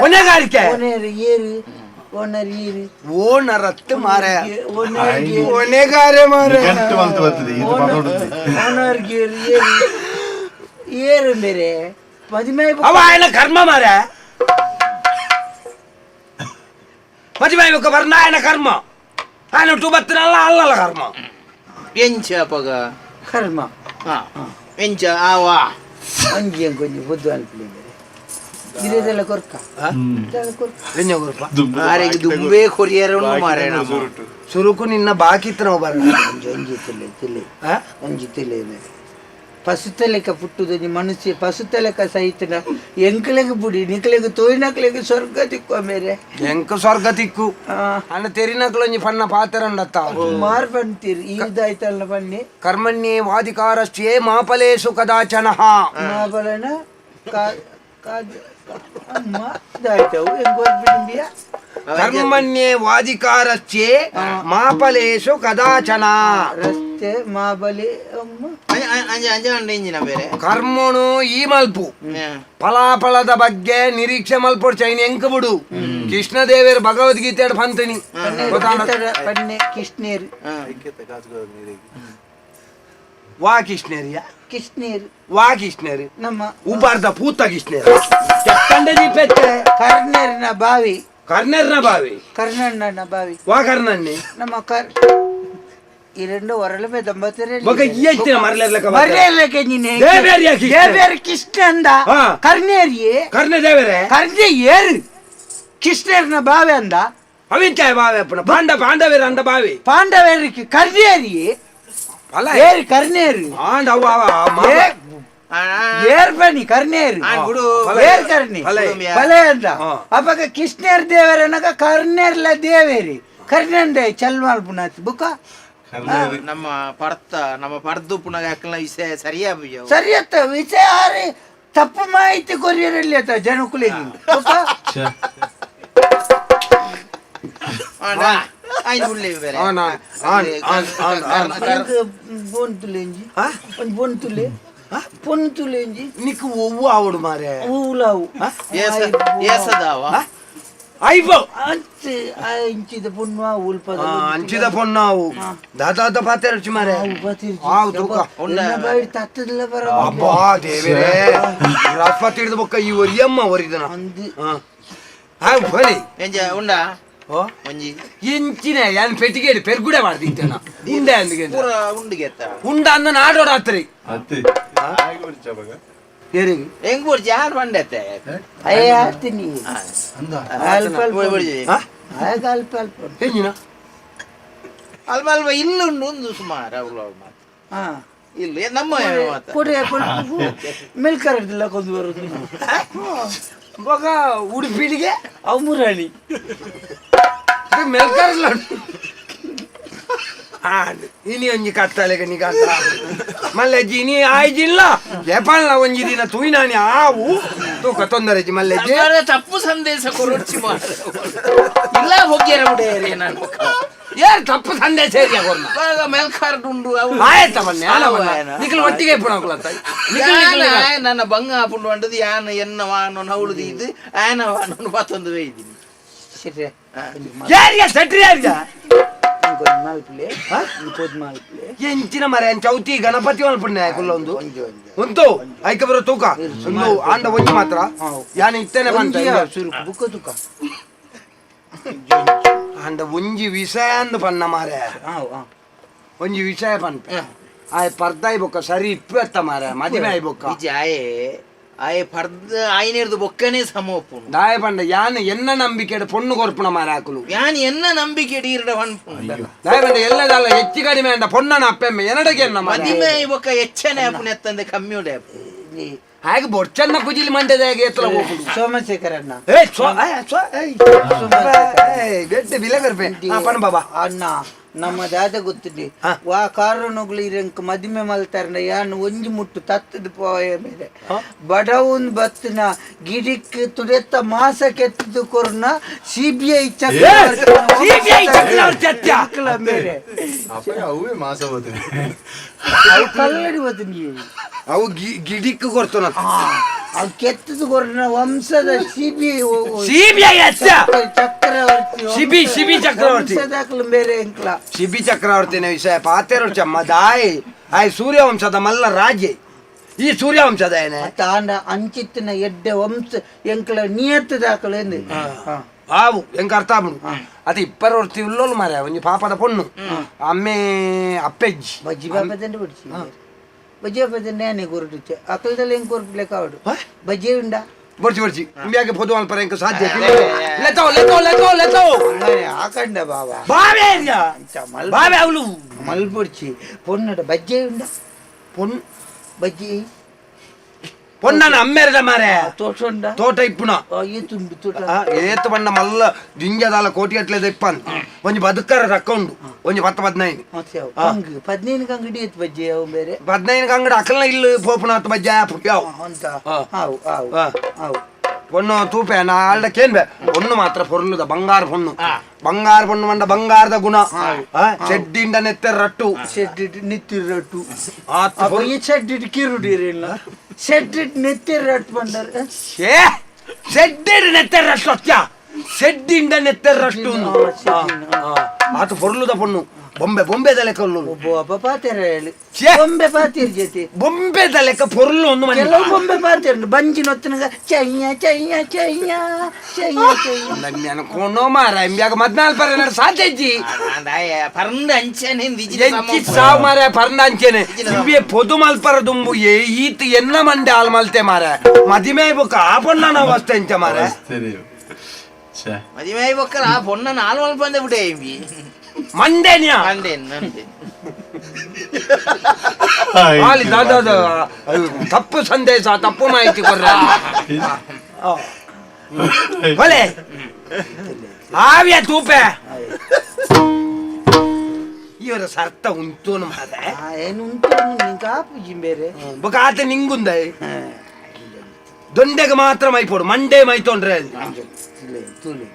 ಹೊಣೆಗಾರಿಕೆ. ಓನರ್ ಏರು, ಓನರ್ ಏರು. ಓನರತ್ತು ಮಾರೆ. ಓನರ್ ಗೇರು. ಹೊಣೆಗಾರೆ ಮಾರೆ. ಗಂಟು ಅಂತ ಬರ್ತದೆ ಇದು ಮಗಡುಂದು. ಓನರ್ ಗೇರು ಏರು ಏರು ಬೇರೆ ಮದುವೆ. ಅವ ఆయన ಕರ್ಮ ಮಾರೆ. ಮದುವೆ ಆಯ್ಬೇಕು ಬರ್ನ ఆయన ಕರ್ಮ. ఆయన ಟು ಬತ್ತಿನಲ್ಲ ಅಲ್ಲಲ್ಲ ಕರ್ಮ. ಎಂಚ ಅಪಗ? ಕರ್ಮ. ಹಾ, ಎಂಚ ಆವಾ? ಒಂಜಿ ಒಂಜಿ ಬುದ್ಧು ಅನ್ಪಲಿ ಬೇರೆ ಇರೋದೆಲ್ಲ ಕೊರ್ಕ, ಇದೆಲ್ಲ ಕೊರ್ಕ. ಎಂಜ ಗುರುಪ? ಆರೆಗ್ ದುಂಬೇ ಕೊರಿಯರ ಉಂಡು ಮಾರೆ ನಮ್ಮ. ಸುರುಕು ನಿನ್ನ ಬಾಕಿ ಇತ್ತು ನಾವು ಬರ. ಒಂಜಿ ಒಂಜಿ ತಿಲೆ ತಿಲೆ. ಒಂಜಿ ತಿಲೆ ಬೇರೆ ಪಸುತಲೆಕ ಪುಟ್ಟುದು ಮನುಷ್ಯ ಪಸುತಲೆಕ ಸಹಿತನ ಎಂಕ್ಲೆಗ್ ಬುಡಿ ನಿಕ್ಲೆಗ್ ತೋಯ್ನಕ್ಲೆಗ್ ಸ್ವರ್ಗ ತಿಕ್ಕುವ ಮೇರೆ. ಎಂಕ ಸ್ವರ್ಗ ತಿಕ್ಕು ಅಣ್ಣ ತೆರಿನಕ್ಲು ಒಂಜಿ ಪನ್ನ ಪಾತೆರಂಡತ್ತ. ಮಾರ್ ಪಂತೀರ್ ಈದಾಯ್ತಲ್ಲ ಬನ್ನಿ. ಕರ್ಮಣ್ಯೇ ವಾಧಿಕಾರಶ್ಚೇ ಮಾಪಲೇಶು ಕದಾಚನಃ. ಮಾಬಲನ ಕಾ ಕಾಜ್ ಅಮ್ಮ ಇದಾಯ್ತವು ಎಂಗೋರ್ಬಿಡಿಂಬಿಯ. ಕರ್ಮಣ್ಯೇ ವಾಧಿಕಾರಶ್ಚೇ ಮಾಪಲೇಶು ಕದಾಚನ. ರಸ್ತೆ ಮಾಬಲಿ ಅಮ್ಮ. ಅಂಜ ಅಂಜ ಅಂಡ ಇಂಜಿನ ಬೇರೆ. ಕರ್ಮಣು ಈ ಮಲ್ಪು ಫಲಾಫಲದ ಬಗ್ಗೆ ನಿರೀಕ್ಷೆ ಮಲ್ಪೊಡು ಚೈನ್ ಎಂಕ್ ಬಿಡು. ಕೃಷ್ಣದೇವರು ಭಗವದ್ಗೀತೆ ಪಂತನಿ. ಪನ್ನೆ ಕಿಷ್ಣೇರ್. ವಾ ಕೃಷ್ಣೇರಿಯ? ಕಿಷ್ಣೇರ್. ವಾ ಕೃಷ್ಣೇರಿ? ನಮ್ಮ ಉಬಾರ್ದ ಪೂತ ಕೃಷ್ಣೇರಿ ಕೆಟ್ಟಂಡೆ ದೀಪೆತ್ತೆ. ಕರ್ನೇರಿನ ಬಾವಿ. ಕರ್ಣರ್ನ ಬಾವಿ. ಕರ್ಣಣ್ಣನ ಬಾವಿ. ವಾ ಕರ್ಣನ್ನಿ? ನಮ್ಮ ಕರ್ ಈ రెండు ಒರಳ మీద ದಂಬತ್ತರೆ. ಬೊಕ ಈ ಎತ್ತಿನ ಮರಲೆರ್ಲಕ. ಮರಲೆರ್ಲಕ ನೀನೆ. ದೇವೇರಿಯ ಕೃಷ್ಣ. ದೇವೇರ್ ಕೃಷ್ಣ ಅಂದ. ಹಾ. ಕರ್ನೇರಿಯೇ. ಕರ್ಣ ದೇವರೇ. ಕರ್ಣೆ ಏರು ಕೃಷ್ಣರ್ನ ಬಾವಿ ಅಂದ. ಅವಿಂಚಾಯ ಬಾವಿ ಅಪ್ಪನ ಪಾಂಡವೇರ ಅಂದ ಬಾವಿ. ಪಾಂಡವರಿಗೆ ಕರ್ನೇರಿಯೇ. ಅಲ್ಲ. ಏರು ಕರ್ನೇರು. ಆಂಡ ಅವ ಅವ ಏರ್ ಬನ್ನಿ ಕರ್ನೇರು. ಬಿಡು. ಏರ್ ಕರ್ಣಿ. ಫಲ. ಫಲ ಅಂದ. ಹಾ. ಅಪಗ ಕೃಷ್ಣರ್ ದೇವರನಗ ಕರ್ನೇರ್ಲ ದೇವೇರಿ ಕರ್ಣಂಡೆ ಚಲ್ಮಾಲ್ ಪುನಾತ್ ಬುಕ. ನಮ್ಮ ಪರ್ತ ನಮ್ಮ ಪರ್ದು ಪುನಗ ಅಕ್ಕನ ವಿಷಯ ಸರಿಯಾ ಬಿಜವು. ಸರಿಯತ್ತ ವಿಷಯ ಆರೆ ತಪ್ಪು ಮಾಹಿತಿ ಕೊರಿಯರಲ್ಲಿ ಆತ ಜನಕುಲಿಗೆ ಬುಕ. ಆಯ್ತು ಉಳ್ಳೆ ಬೇರೆ. On on on on on on. ಬೋನ್ ತುಲೆಂಜಿ. ಆ? ಒಂಜಿ ಬೋನ್ ತುಲೆ ಪೊನ್ ತುಲೆಂಜಿ. ನಿಕ್ ಒವ್ವು ಆವಡು ಮಾರೆ? ಊಲಾವು. ಏಸ ಏಸದಾವ? ಐಬೋ. ಅಂಚೆ ಇಂಚಿದ ಪೊಣ್ಣು ಉಲ್ಪದ. ಅಂಚಿದ ಪೊಣ್ಣಾವು ದಾದಾದ ಪಾತೆ ರುಚಿ ಮಾರೆ. ಆವು ತೂಕ. ತತ್ತದಲ್ಲ ಬರ. ಅಬ್ಬಾ ದೇವರೇ, ರಫತ್ ಹಿಡಿದು ಬೊಕ್ಕ ಈ ಒರಿಯಮ್ಮ ಒರಿದನ. ಅಂದು. ಹಾ ಬಲಿ. ಎಂಜ ಉಂಡಾ? ಓ. ಒಂಜಿ. ಇಂಚಿನ ಯಾನ್ ಪೆಟ್ಟಿಗೆ ಪೆರ್ಗುಡೆ ಮಾಡ್ದಿತ್ತೇನ ಉಂಡೆ ಅಂದಿಗೆ. ಪೂರ ಉಂಡುಗೆತ್ತ. ಉಂಡ ಅಂದ ನಾಡೋಡ ರಾತ್ರಿ. ಅತ್ತೆ ಆಗಿ ಹೊರ್ಚ ಬಗ. ಏರಿಗೆ? ಹೆಂಗ್ ಬೋರ್ಜಿ ಯಾರು ಬಂಡೆತ್ತೆ? ಅಯ್ಯ ಹಾಕ್ತೀನಿ ಅಲ್ಪ ಅಲ್ಪ. ಬೋರ್ಜಿ. ಹಾ? ಆಗ ಅಲ್ಪ ಅಲ್ಪ. ಎಂಜಿನ? ಅಲ್ಪ ಅಲ್ಪ ಇಲ್ಲ ಉಂಡು ಒಂದು ಸುಮಾರು ಅವಳು ಮಾತು. ಹಾ. ಇಲ್ಲ ನಮ್ಮ ಮಾತು. ಕೊಡೆ ಮೆಲ್ಕರದಿಲ್ಲ ಕೊಂದು ಬರೋದು. ಬೊಕ ಉಡುಪಿಡಿಗೆ. ಅವು ಮುರಳಿ. ಮೆಲ್ಕರ್ಲ ಇನಿ ಒಂಜಿ ಕತ್ತಲೆಗೆ ನಿಗಾಂತ ಮಲ್ಲೆಜ್ಜಿ ಇನಿ ಆಯ್ಜಿಲ್ಲ ಜಪಾನ್ಲ ಒಂಜಿ ದಿನ ತೂಯ್ನಾನಿ ಆವು ತೂಕ ತೊಂದರೆಜ್ಜಿ ಮಲ್ಲೆಜ್ಜಿ. ಸರ್ಕಾರ ತಪ್ಪು ಸಂದೇಶ ಕೊರೊಡ್ಚಿ ಮಾರ ಇಲ್ಲ ಹೋಗ್ಯಾರ ಉಡೇರಿ ನಾನು. ಯಾರು ತಪ್ಪು ಸಂದೇಶ ಏರಿಯಾ ಕೊರ್ನ? ಬಾಗ ಮೆಲ್ಕಾರ್ಡ್ ಉಂಡು ಅವು. ಆಯ್ತ ಬನ್ನಿ ಅಲ್ಲ. ಆವ ಆಯನ. ನಿಖಲ್ ಒಟ್ಟಿಗೆ ಇಪ್ಪುಣಕುಲತ್ತ ನಿಖಲ್. ಯಾನ ನಿಖಲ್ ಆಯ್ ನನ್ನ ಬಂಗ ಆಪುಂಡು ಅಂಡದು ಯಾನ ಎನ್ನ ವಾನೊನ್ ಹೌಳುದು ಇದು ಆಯನ ವಾನೊನ್ ಪತ್ತೊಂದು ವೇಯ್ದಿನಿ. ಸರಿ. ಯಾರಿಯ ಸೆಟ್ರಿ ಯಾರಿಯ? ಒಂದು ಮಾಲ್ಪುಲೆ ಒಂದು ಮಾಲ್ಪುಲೆ. ಎಂಚಿನ ಮರ ಚೌತಿ ಗಣಪತಿ ಮಲ್ಪುಂಡೆ ಕುಲ್ಲೊಂದು. ಒಂಜಿ ಒಂಜಿ. ಉಂಟು ಐಕ ಬರೋ ತೂಕ ಒಂದು ಆಂಡ ಒಂಜಿ ಮಾತ್ರ ಯಾನ ಇತ್ತೇನೆ ಬಂತ. ಸುರುಕು ಬುಕ್ಕ ತುಕ. ಆಂಡ ಒಂಜಿ ವಿಷಯ ಅಂದ್ ಪನ್ನ ಮಾರೆ. ಹಾಂ ಹಾಂ. ಒಂಜಿ ವಿಷಯ ಪನ್ಪೆ ಆಯ್ ಪರ್ದಾಯ್ ಬೊಕ್ಕ ಸರಿ ಇಪ್ಪತ್ತ ಮಾರೆ ಮದಿಮೆ ಆಯ್ ಬೊಕ್ಕ. ಇಜ್ಜಿ ಆಯೆ ಆಯೆ ಪರ್ದ ಆಯ್ನೇರ್ದು ಬೊಕ್ಕನೇ ಸಮೋಪುಂಡು. ದಾಯ ಪಂಡ ಯಾನ್ ಎನ್ನ ನಂಬಿಕೆ ಪೊಣ್ಣು ಕೊರ್ಪುಣ ಮಾರೆ ಹಾಕಲು. ಯಾನ್ ಎನ್ನ ನಂಬಿಕೆ ಈರ್ಡ ಪನ್ಪುಂಡು. ದಾಯ ಪಂಡ ಎಲ್ಲದಲ್ಲ ಹೆಚ್ಚು ಕಡಿಮೆ ಅಂಡ ಪೊಣ್ಣನ ಅಪ್ಪೆಮ್ಮೆ ಎನ್ನಡಗೆ ಎನ್ನ ಮಾರೆ. ಮದಿಮೆ ಬೊಕ್ಕ ಹೆಚ್ಚನೆ ಆಪುನ ಎತ್ತಂದೆ ಕಮ್ಮಿ ಆಪು. ಹಾಗೆ ಬೊಡ್ಚನ್ನ ಕುಜಿಲಿ ಮಂಡ್ಯದ ಹೇಗೆ ಎತ್ತಲ ಹೋಗುದು. ಸೋಮಶೇಖರಣ್ಣ. ಏ ಸ್ವ ಏ, ಸ್ವ ಏಯ್ ಏಯ್, ಬೆಟ್ಟೆ ಬಿಲೆ ಬರ್ಪೆ ಹಾ ಪಣ ಬಾಬಾ. ಅಣ್ಣ ನಮ್ಮ ದಾದ ಗೊತ್ತಿದೆ. ಹಾ. ವಾ ಕಾರಣಗಳು ಇರಂಕ ಮದಿಮೆ ಮಲ್ತಾರನ ಯಾನ್ ಒಂಜಿ ಮುಟ್ಟು ತತ್ತದ ಪೋಯ ಮೇಲೆ ಬಡವನ್ ಬತ್ತಿನ ಗಿಡಿಕ್ ತುಡೆತ್ತ ಮಾಸ ಕೆತ್ತದು ಕೊರ್ನ ಸಿಬಿಐ. ಸಿಬಿಐ ಚಕ್ರವರ್ತಿ ಅತ್ಯ. ಮೇಲೆ ಅಪ್ಪ ಅವೇ ಮಾಸ ಹೋದ್ರೆ. ಅವು ಕಲ್ಲಡಿ ಬತ್ತಿನ. ಅವು ಗಿಡಿಕ್ ಕೊರ್ತುನ. ಅವು ಕೆತ್ತದ ಕೊರ್ನ ವಂಶದ ಸಿಬಿ. ಸಿಬಿಐ ಅಚ್ಚ. ಚಕ್ರವರ್ತಿ. ಸಿಬಿ, ಸಿಬಿ ಚಕ್ರವರ್ತಿ. ವಂಶದಾಕ್ಲು ಬೇರೆ ಎಂಕ್ಲ. ಶಿಬಿ ಚಕ್ರವರ್ತಿನ ವಿಷಯ ಪಾತೆರು ಚಮ್ಮ ದಾಯ್ ಆಯ್ ಸೂರ್ಯವಂಶದ ಮಲ್ಲ ರಾಜೆ. ಈ ಸೂರ್ಯವಂಶದ ಏನೆ? ತಾಂಡ ಅಂಚಿತ್ತಿನ ಎಡ್ಡೆ ವಂಶ ಎಂಕ್ಲ ನಿಯತ್ತದಾಕಲು ಎಂದು. ಆವು ಎಂಕ ಅರ್ಥ ಆಪುಂಡು. ಅದು ಇಪ್ಪರ ಒರ್ತಿ ಉಲ್ಲೋಲು ಮಾರ್ರೆ, ಒಂಜಿ ಪಾಪದ ಪೊಣ್ಣು, ಅಮ್ಮೆ ಅಪ್ಪೆಜ್ಜಿ. ಬಜ್ಜಿ ಬಾಪದಂಡೆ ಬಿಡ್ಸಿ, ಬಜ್ಜಿ ಬಾಪದಂಡೆ ಆನೆ ಕೊರಟುಚ್ಚೆ ಅಕಲ್ದಲ್ಲಿ ಹೆಂಗ್ ಕೊರ್ಪುಲೆಕ್ಕ ಅವಡು ಬಜ್ಜಿ ಉಂಡ. ಬೊರ್ಚಿ ಬೊರ್ಚಿ, ಇಂಬ್ಯಾಗೆ ಪೊದು ಮಲ್ಪರೆ ಎಂಕ ಸಾಧ್ಯ. ಲೆತೋ ಲೆತೋ ಲೆತೋ ಲೆತೋ. ಅಂಗನೆ ಆಕಂಡ ಬಾಬಾ. ಬಾವೆ ಏರಿಯಾ. ಮಲ್ ಬಾವೆ ಅವಳು. ಮಲ್ಪೊಡ್ಚಿ, ಪೊನ್ನಡ ಬಜ್ಜೆ ಉಂಡ. ಪೊಣ್ಣು ಬಜ್ಜಿ. ಪೊಣ್ಣನ ಅಮ್ಮೆರದ ಮಾರೆ. ತೋಟ ಉಂಡ. ತೋಟ ಇಪ್ಪುನ. ಏತುಂಡು ತೋಟ? ಏತ್ ಬಣ್ಣ ಮಲ್ಲ ದಿಂಜದಾಲ ಕೋಟಿ ಅಟ್ಲೆ ಇಪ್ಪನ್. ಒಂಜಿ ಬದುಕರ ರೊಕ್ಕ ಉಂಡು, ಒಂಜಿ 10 15. ಮತ್ತೆ ಅವು ಕಂಗ್ 15 ಕಂಗ್ ಹಿಡಿಯತ್ ಬಜ್ಜಿ ಅವು ಬೇರೆ. 15 ಕಂಗಡ ಅಕಲ್ನ ಇಲ್ಲಿ ಪೋಪುನಾತ್ ಬಜ್ಜೆ ಆಪು ಯಾವ. ಅಂತ ಹಾವು ಹಾವು. ಹಾವು. ಪೊಣ್ಣು ತೂಪೆ ನಾ ಆಲ್ಡ ಕೇನ್ಬೆ. ಪೊಣ್ಣು ಮಾತ್ರ ಪೊರ್ಲುದ ಬಂಗಾರ ಪೊಣ್ಣು, ಬಂಗಾರ ಪೊಣ್ಣು ಮಂಡ ಬಂಗಾರದ ಗುಣ. ಚೆಡ್ಡಿಂಡ ನೆತ್ತೆರ್ ರಟ್ಟು. ಶೆಡ್ ನೆತ್ತಿರಟ್ಟು. ಆತ್. ಅಪ್ಪ ಈ ಶೆಡ್ ಕಿರುಡಿರಿಲ್ಲ, ಶೆಡ್ ನೆತ್ತಿರಟ್ಟು ಬಂಡರ್. ಛೇ, ಶೆಡ್ಡಿಡ್ ನೆತ್ತೆರ್ ರಟ್ಟು ಅತ್ಯ, ಶೆಡ್ಡಿಂಡ ನೆತ್ತೆರ್ ರಟ್ಟು. ಶೆಡ್ಡಿನ. ಆತ ಪೊರ್ಲುದ ಪೊಣ್ಣು, ಬೊಂಬೆ ಬೊಂಬೆದ ಲೆಕ್ಕ ಉಳ್ಳೋಳು. ಒಬ್ಬ ಒಬ್ಬ ಪಾತೆರ ಹೇಳಿ. ಛೇ. ಬೊಂಬೆ ಪಾತಿರ್ ಜೊತೆ. ಬೊಂಬೆದ ಲೆಕ್ಕ ಪೊರ್ಲು ಒಂದು ಮನೆ. ಕೆಲವು ಬೊಂಬೆ ಪಾತಿರ್ ಬಂಜಿ ನೊತ್ತನಗ ಚಯ್ಯ ಚಯ್ಯ ಚಯ್ಯ ಚಯ್ಯ ಚಯ್ಯ. ಕೊನೋ ಮಾರ, ಇಂಬ್ಯಾಗ ಮದ್ನಾಲ್ ಪರ ಸಾಧ್ಯ ಇಜ್ಜಿ. ಪರಂದ ಅಂಚನೆ. ಎಂಚಿ ಸಾವು ಮಾರ ಪರ್ಂದ ಅಂಚೆನೆ. ಇಂಬೆ ಪೊದು ಮಲ್ಪರ ದುಂಬು ಏ ಈತ್ ಎನ್ನ ಮಂಡೆ ಹಾಲ್ ಮಲ್ತೆ ಮಾರ. ಮದಿಮೆ ಬೊಕ್ಕ ಆ ಪೊಣ್ಣನ ಅವಸ್ಥೆ ಎಂಚ ಮಾರ? ಸರಿ, ಛೇ. ಮದಿಮೆ ಬೊಕ್ಕಲ ಆ ಪೊಣ್ಣ ನಾಲ್ ಮಲ್ಪ ಬಂದೆ ಬಿಟ್ಟೆ ಇಂಬಿ. ಮಂಡೆನ್ಯಾ. ಮಂಡೆ ಮಂಡೆ. ಆಲಿ ದಾದ ತಪ್ಪು ಸಂದೇಶ, ತಪ್ಪು ಮಾಹಿತಿ ಕೊರ್ರ ಭಲೆ ಆವ್ಯ ತೂಪೆ. ಇವರ ಸರ್ತ ಉಂಟುನು ಮಾರೆ. ಏನು ಉಂಟು ನಿಂಗೆ ಆಪುಜಿ ಬೇರೆ. ಬೊಕ ಆತ ನಿಂಗುಂದ ದೊಂಡೆಗೆ ಮಾತ್ರ ಮೈಪೋಡು, ಮಂಡೆ ಮೈತೊಂಡ್ರೆ ಅಲ್ಲಿ. ತುಲೆ ತುಲೆ,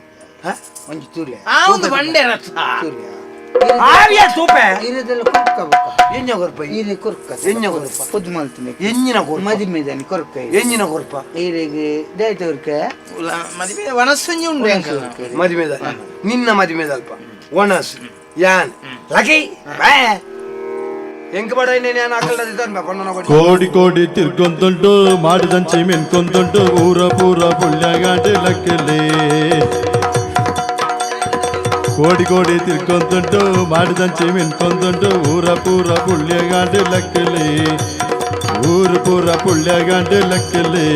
ಒಂಜಿ ತುಲೆ. ಆ ಒಂದು ಬಂಡೆ ರಥ. ತುಲೆ. ಆವ್ಯ ತೂಪೆ. ಇರದೆಲ್ಲ ಕೊರ್ಕ ಬೊಕ್ಕ. ಎಂಜ ಕೊರ್ಪ? ಈರೆ ಕೊರ್ಕ. ಎಂಜ ಕೊರ್ಪ? ಪೊದ್ದು ಮಲ್ತಿನಿ. ಎಂಜಿನ ಕೊರ್ಪ? ಮದಿಮೆದಾನಿ ಕೊರ್ಕ. ಎಂಜಿನ ಕೊರ್ಪ? ಈರೆಗೆ ದಾಯ್ತ ಕೊರ್ಕ. ಮದಿಮೆ ವನಸ್ಸಂಜಿ ಉಂಡು ಎಂಕಲ್ನ. ಮದಿಮೆದ, ನಿನ್ನ ಮದಿಮೆದಲ್ಪ ಒಣಸ್ ಯಾನ್ ಲಕಿ ಬಾ ಎಂಕ್ ಬಡ ನಾನು ಅಕಲ್ದ ಪೊಣ್ಣನ ಕೊಡಿ. ಕೋಡಿ ಕೋಡಿ ತಿರ್ಗೊಂದುಂಡು, ಮಾಡಿದಂಚಿ ಮಿನ್ಕೊಂದುಂಡು, ಊರ ಪೂರ ಪುಳ್ಯಗಾಂಡು ಲಕ್ಕಲೆ. ಕೋಡಿ ಕೋಡಿ ತಿರ್ಗೊಂದುಂಡು, ಮಾಡಿದಂಚಿ ಮಿನ್ಕೊಂದುಂಡು, ಊರ ಪೂರ ಪುಳ್ಯಗಾಂಡು ಲಕ್ಕಲೆ, ಊರು ಪೂರ ಪುಳ್ಯಗಾಂಡು ಲಕ್ಕಲೆ.